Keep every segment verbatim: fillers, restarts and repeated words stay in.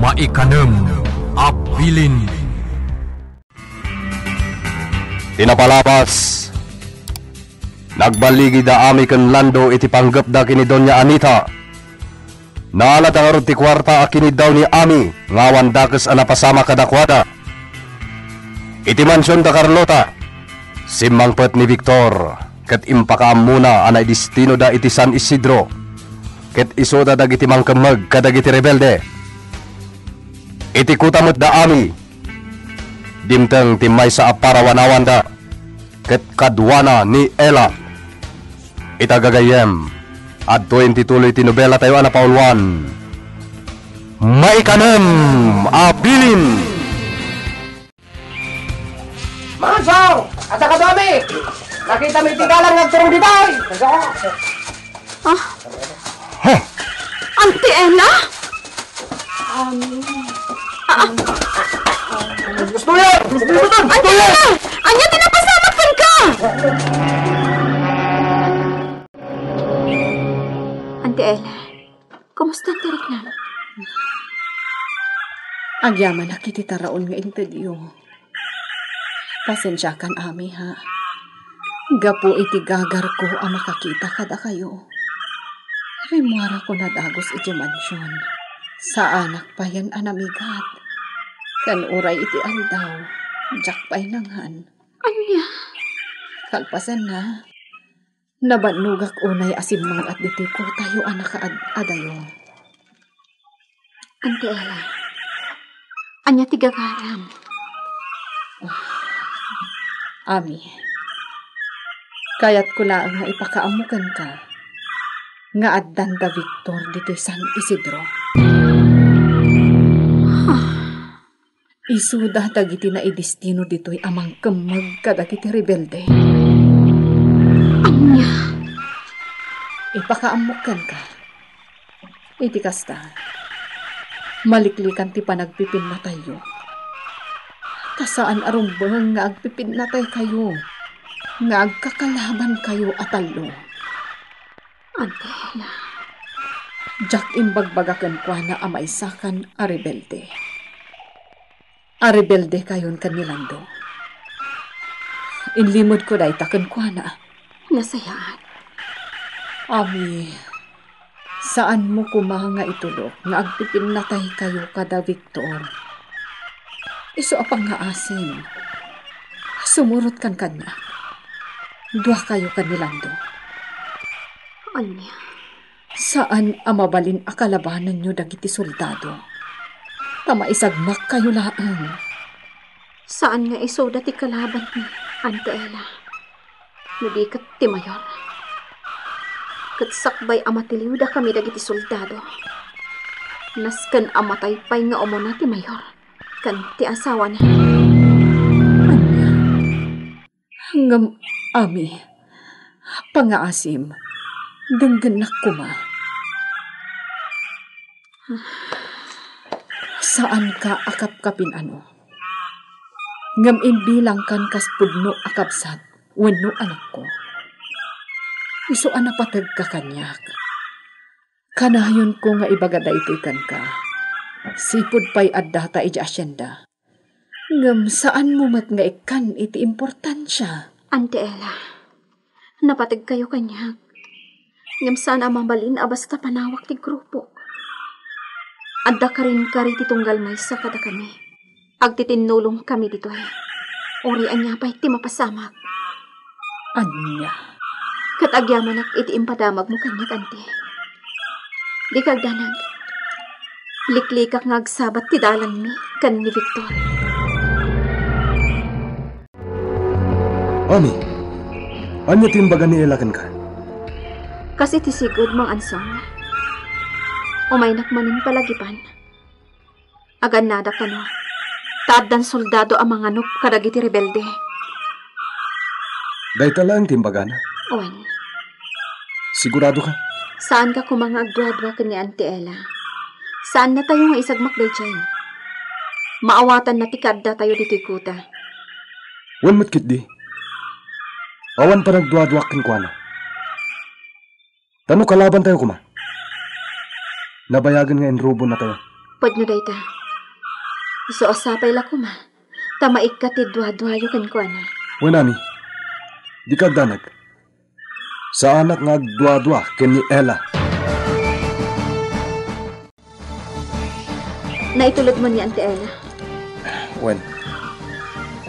Maikanem a bilin. Ti napalabas, nagballigida Ami ken Lando iti panggepda ken ni Doña Anita. Naalada ngarud ti kuarta a kiniddaw ni Ami nga awan dakes a napasamak kadakuada. Iti mansion da Carlota, simmangpet ni Victor ket impakaammona a naidestinoda iti San Isidro ket isuda dagiti mangkemmeg kadagiti rebelde. Iti kuta met da Ami, dimteng ti maysa a parawanawanda ket kaduana ni Ella. Ita gagayyem, adtoyen ti tuloy ti nobelatayo a napauluan, Maikanem a Bilin. Manso! Adda ka, Domi! Nakita mi ti dalan nga agturong ditoy! Ah? Auntie Ella? Auntie Ella! Ania ti napasamak kenka? Auntie Ella, kumusta ti riknam? Agyamanak iti taraon nga intedyo. Pasensiakan, Ami, ha. Gapu iti gagarko a makakita kadakayo, rimmuarako nadagus iti mansion. Saanak payen a namigat. Ken uray iti aldaw, diak pay nangan. Ania? Kalpasanna, nabannogak unay a simmang-at ditoy kutayo a nakaad-adayo. Auntie Ella, ania ti gagaram? Ami, kayatko laeng nga ipakaammo kenka nga addan da Victor ditoy San Isidro. Isuda dagiti naidestino ditoy a mangkemmeg kadagiti rebelde. Ania? Ipakaammok kenka. Iti kasta, maliklikan ti panagpipinnatayyo. Ta saan a rumbeng nga agpipinnataykayo, nga agkakalabankayo a tallo. Auntie Ella. Diak imbagbaga kenkuana a maysakan a rebelde. A rebeldekayon ken ni Lando. Inlimedko dayta kenkuana. Nasayaat. Ami, saanmo koma nga itulok nga agpipinnataykayo kada Victor. Isu a pangngaasim, sumurotkan kaniak. Duakayo ken ni Lando. Ania? Saan a mabalin a kalabanenyo dagiti soldado, ta maisagmakkayo laeng. Saan nga isuda ti kalabanmi, Auntie Ella, no di ket ti mayor. Ket sakbay a matiliwdakami dagiti soldado, nasken a matay pay nga umuna ti mayor ken ti asawana. Ania? Ngem, Ami, pangngaasim, denggennak koma. Saanka a kapkapin-ano. Ngem imbilangkan kas pudno a kabsat wenno anakko. Isu a napategka kaniak. Kanayonko nga ibaga daytoy kenka. Sipud pay addata idiay asienda. Ngem saanmo met nga ikkan iti importansia. Auntie Ella, napategkayo kaniak. Ngem saan a mabalin a basta panawak ti grupo. Adda karinkari ti tunggal maysa kadakami. Agtitinnulongkami ditoy. Uray ania pay ti mapasamak. Ania? Ket agyamanak iti impadamagmo kaniak, Auntie. Dika agdanag. Liklikak nga agsabat ti dalanmi ken ni Victor. Ami, ania ti imbaga ni Ella kenka? Kas iti sigud, Mang Ansong. Umaynak manen palagipan. Agannadak kano, ta addan soldado a manganup kadagiti rebelde. Dayta laeng ti imbagana? Wen. Sigurado ka? Saanka koma nga agduadua ken ni Auntie Ella. Saannatayo nga isagmak daydiay. Maawatanna ti kaaddatayo ditoy kuta. Wen met ketdi. Awan panagduaduak kenkuana. Ta no kalabantayo koma, nabayagen nga inrubonnatayo. Pudno dayta. Isu a sapay la koma ta maikkat ti duaduayo kenkuana. Wen, Ami, dika agdanag. Saanak nga agduadua ken ni Ella. Naitulod man ni Auntie Ella. Wen,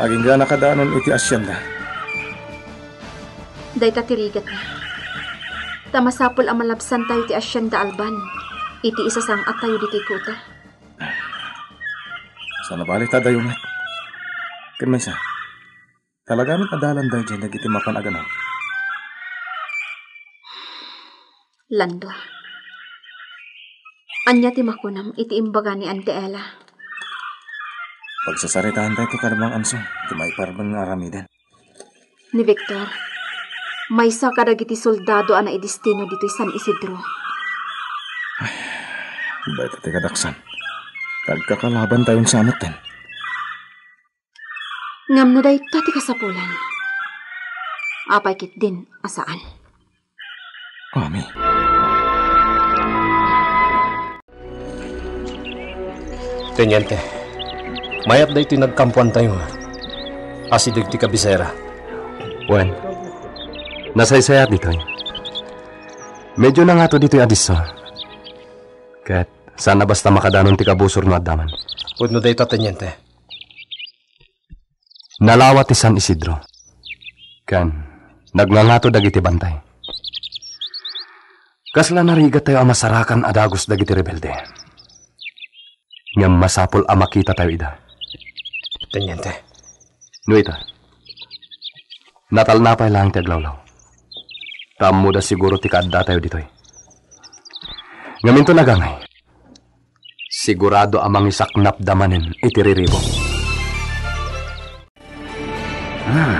agingganaka danon iti asienda. Dayta ti rigatna. Ta masapul a malabsantayo ti asienda Alban iti isasang-attayo ditoy kuta. Saan a bale ta adayo met. Ken maysa, talaga met a dalan daydiay dagiti mapan a gannaw. Lando, ania ti makunam iti imbaga ni Auntie Ella? Pagsasaritaantayto kada Mang Anso ti maipapan nga aramiden. Ni Victor, maysa kadagiti soldado a naidestino ditoy San Isidro. Dayta ti kadaksan. Agkakalabantayon sa metten. Ngem no dayta ti kasapulan, apay ketdin a saan? Ami. Teniente, mayat daytoy nagkampoantayo. Asideg ti kabisera. Wen, nasaysayaat ditoy. Medyo nangato ditoy a disso. Ket saan a basta makadanon ti kabusor no adda man. Pudno dayta, Teniente. Nalawa ti San Isidro. Ken nagngangato dagiti bantay. Kasla narigattayo a masarakan a dagus dagiti rebelde. Ngem masapul a makitatayo ida. Teniente. No ita, natalna pay laeng ti aglawlaw. Ta ammoda siguro ti kaaddatayo ditoy. Ngem inton agangay, sigurado a mangisaknapda manen iti riribuk. Hmm.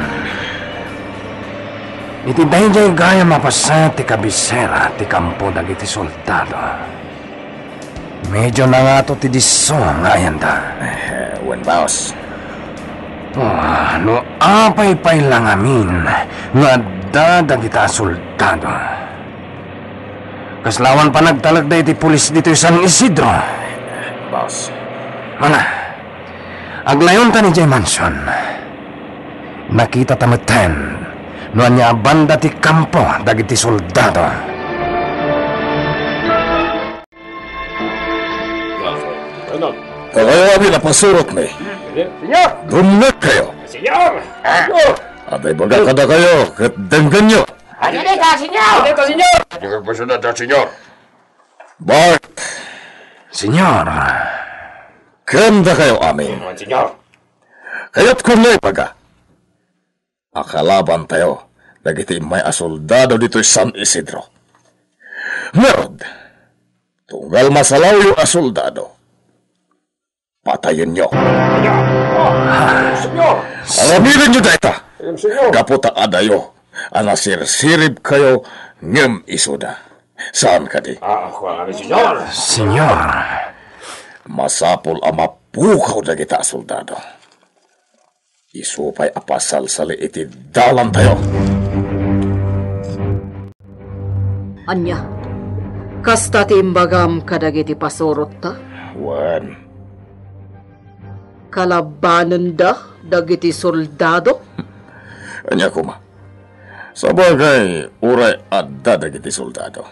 Iti daydiay gayam a paset ti kabisera ti kampo dagiti soldado. Medyo nangato ti disso nga ayanda. Eh, wen, boss. Ah, no apay pay la ngamin nga adda dagita a soldado. Kasla awan panagtalekda iti pulis ditoy San Isidro. Boss. Mana, aglayonta idiay mansion. Nakitata metten no ania a banda ti kampo dagiti soldado. Dakayo amin a pasurotmi. Señor! Dumngegkayo. Señor! Señor! Adda ibaga kadakayo ket denggenyo. Ania dayta, Señor? Ania dayta, Señor? Ania dayta, Señor? Bart. Señor. Ken dakayo amin. Señor. Kayatko nga ibaga a kalabantayo dagiti immay a soldado ditoy San Isidro. Ngarud, tunggal masalawyo a soldado, patayenyo. Señor! Aramidenyo dayta! Señor! Gapu ta adayo a nasirsiribkayo ngem isuda. Saan kadi? Ah, kuan, Señor! Señor! Masapul a mapukaw dagita a soldado. Isu pay a pasalsali iti dalantayo. Ania? Kasta ti imbagam kadagiti pasurotta? Wen. Kalabanenda dagiti soldado? Ania koma? Sabagay, uray adda dagiti soldado,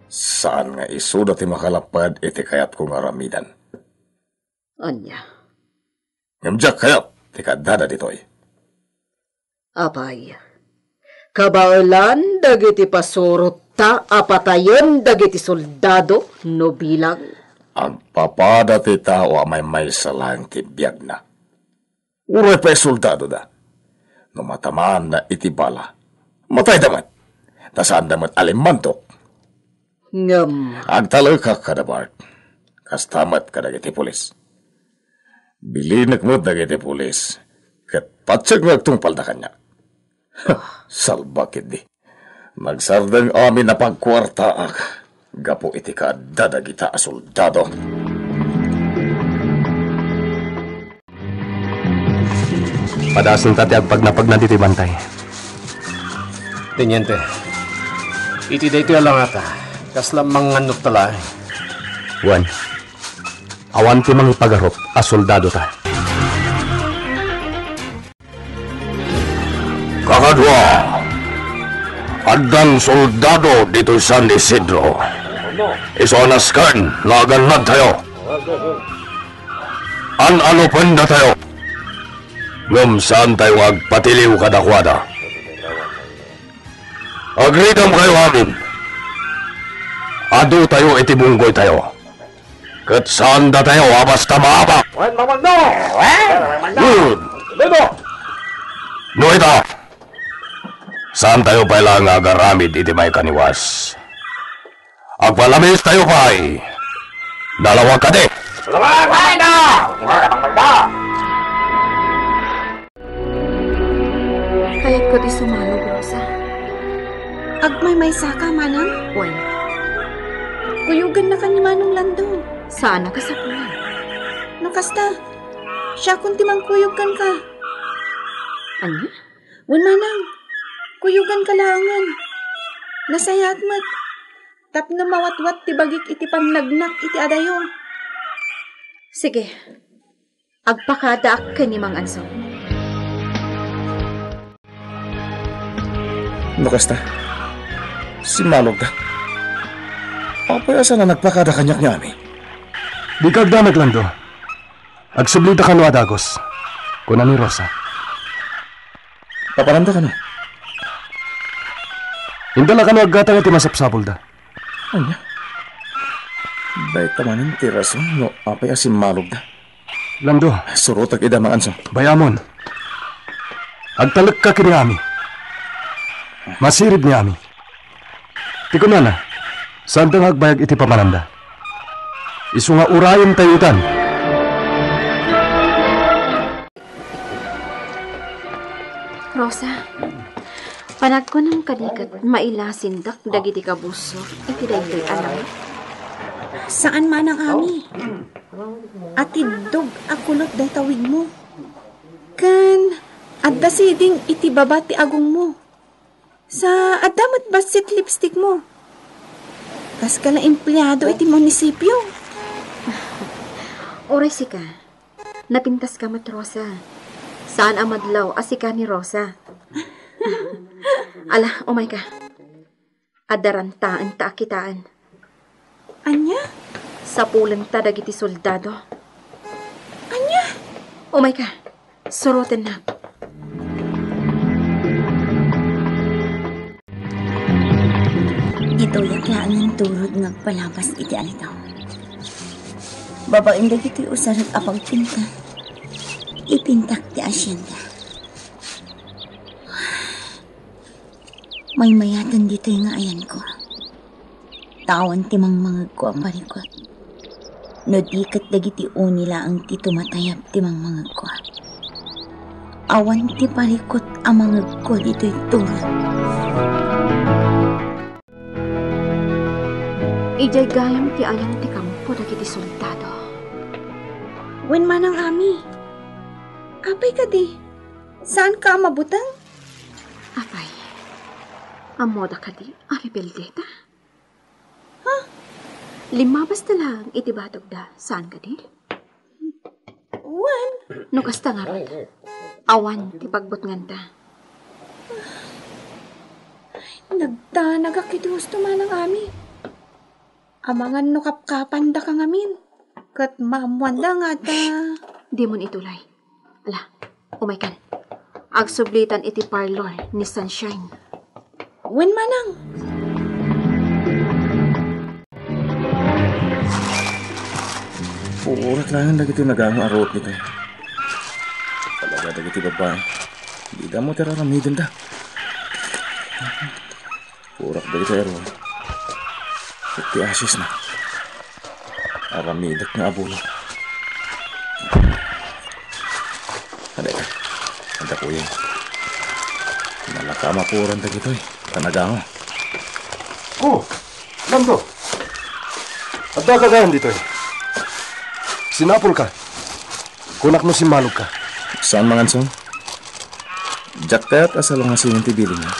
saan nga isuda ti makalapped iti kayatko nga aramiden. Ania? Ngem diak kayat ti kaaddada ditoy. Apay, kabaelan dagiti pasurotta a patayen dagiti soldado no bilang? Agpapada ti tao a maymaysa laeng ti biagna. Uray pay soldadoda. No matamaanna iti bala, matayda met. Ta saanda met a limmandok. Ngem agtalekak kada Bart. Kasta met kadagiti pulis. Bilinek met dagiti pulis ket patiek nga agtungpalda kaniak. Salbakidi. Nagsardeng amin a pagkuartaak gapu iti kaadda dagita a soldado. Padasenta ti agpagnapagna ditoy bantay. Teniente, iti daytoy a langata, kasla mangannukta laeng. Wen, Awan ti mangipagarup a soldadota. Kakadua, addan soldado ditoy San Isidro. Isu a nasken nga agannadtayo. An-anupendatayo. Ngem saantayo nga agpatiliw kadakuada. Agridamkayo amin. Aduatayo iti bunggoytayo. Ket saandatayo a basta maabak. Wen, mamando! Wen! Good. Mamando! No ita, saantayo pay laeng nga agaramid iti maikaniwas. Agpalamistayo pay. Nalawag kadi. Nalawag, mamando! Mamando! Kayatko ti sumalog, Rosa. Agmaymaysaka, manang? Wen. Kuyogannaka ni Manong Lando. Saan a kasapulan. No kasta, siakon ti mangkuyog kenka. Ania? Wen, manang. Kuyoganka laengen. Nasayaat met. Tapno mawatwat ti bagik iti pannagnak iti adayo. Sige. Agpakadaak ken ni Mang Anso. No kasta, simmalogda. Apay a saan a nagpakada kaniak ni Ami? Dika agdanag, Lando. Agsublita kano a dagus, kuna ni Rosa. Papananda kano? Inda la kano aggatang iti masapsapulda. Ania? Dayta manen ti rason no apay a simmalogda. Lando. Surotek ida, Mang Anso. Bayamon. Agtalekka ken ni Ami. Masirib ni Ami. Ti kunana, saanda nga agbayag iti pamananda. Isu nga urayentayo itan. Rosa, panagkunam kadi ket mailasindak dagiti kabusor iti daytoy a langit? Saan, Manang Ami. Atiddog a kulot dayta wigmo. Ken adda siding iti baba ti agongmo. Sa adda met bassit lipstickmo. Kaska la empleado iti munisipio. Uray sika. Napintaska met, Rosa. Saan a madlaw a sika ni Rosa. Ala, umayka. Adda rantaenta a kitaen. Ania? Sapulenta dagiti soldado. Ania? Umayka. Surotennak. Ditoyak laeng nga inturod nga agpalabas iti aldaw. Babaen dagitoy usarek a pagpinta, ipintak ti asienda. Maymayaten ditoy nga ayanko. Ta awan ti mangmangegko a parikut. No di ket dagiti uni laeng ti tumatayab ti mangmangegko. Awan ti parikut a mangegko ditoy turod. Idiay gayam ti ayan ti kampo dagiti soldado. Wen, Manang Ami. Apay kadi? Saanka a mabuteng? Apay, ammoda kadi a rebeldeta? Ha? Limmabasta laeng iti batogda, saan kadi? Wen. No kasta ngarud, awan ti pagbutnganta. Nagdanagak iti husto, Manang Ami. Amangan no kapkapandaka ngamin, ket maammoanda nga adda. Dimon itulay. Ala, umaykan. Agsublitan iti parlor ni Sunshine. Wen, Manang. Purak laeng dagiti nagango a ruot ditoy. Talaga dagiti babai. Dida mo ti raramidenda. Purak dagiti aro. Iti asisna. Aramidek nga abono. Adda, adda kuya. Nalaka mapuran dagitoy. Tanagango. Oh, Lando. Adda ka gayan ditoy. Sinapol ka. Kunak no simmalog ka. Saan manganson? Diak kayat a salungasinen ti bilinna.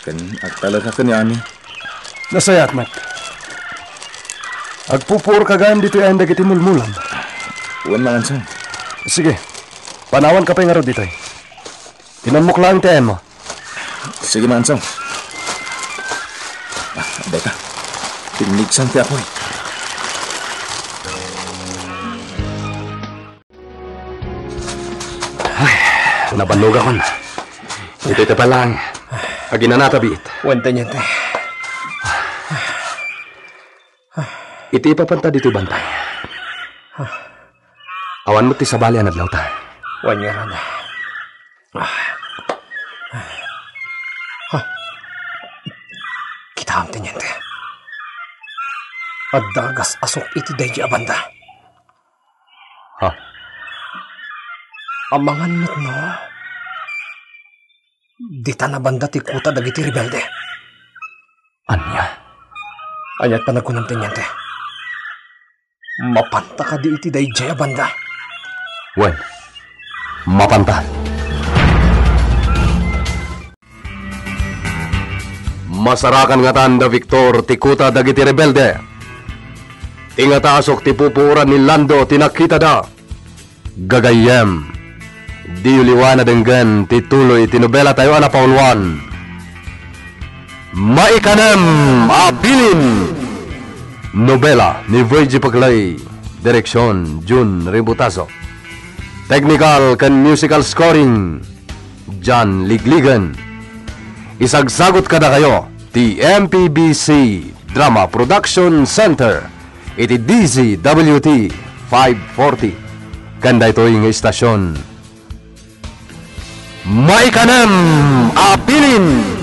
Ken agtalek ka ken ni Ami. Nasayaat met. Agpupuor ka gayam ditoy ayan dagiti mulmulam. Wen, Mangansong. Sige, panawanka pay ngarud ditoy. Inammok laeng ti ayanmo. Sige, Mangansong. Ah, dayta. Pinigsan ti apoy. Ay, nabannogakon. Iti tepa lang. Aginanata, biit. Wen, teniente. Iti ipapanta ditoy bantay. Awan met ti sabali a nadlawta. Wen ngarud. Ah. Ah. Kitaem, teniente. Adda agas-asok iti daydi a banda. Ha? Amangan met no, dita na banda ti kuta dagiti rebelde. Ania? Aniat panagkunam, teniente? Mapanta kadi iti daydiay a banda? Wen, mapanta. Masarakan ngatan da Victor ti kuta dagiti rebelde. Ti ngatasok ti pupuoran ni Lando ti nakitada. Gagayyem, diyo liwa na denggen ti tuloy ti nobelatayo a napauluan. Maikanem a Bilin! Nobela ni Virgie Paclay, direksion Jun Ributazo. Technical ken musical scoring, John Ligligan. Isagsagut kadakayo ti M P B C Drama Production Center iti D Z W T five forty. Ken daytoy nga istasyon, Maikanem a Bilin!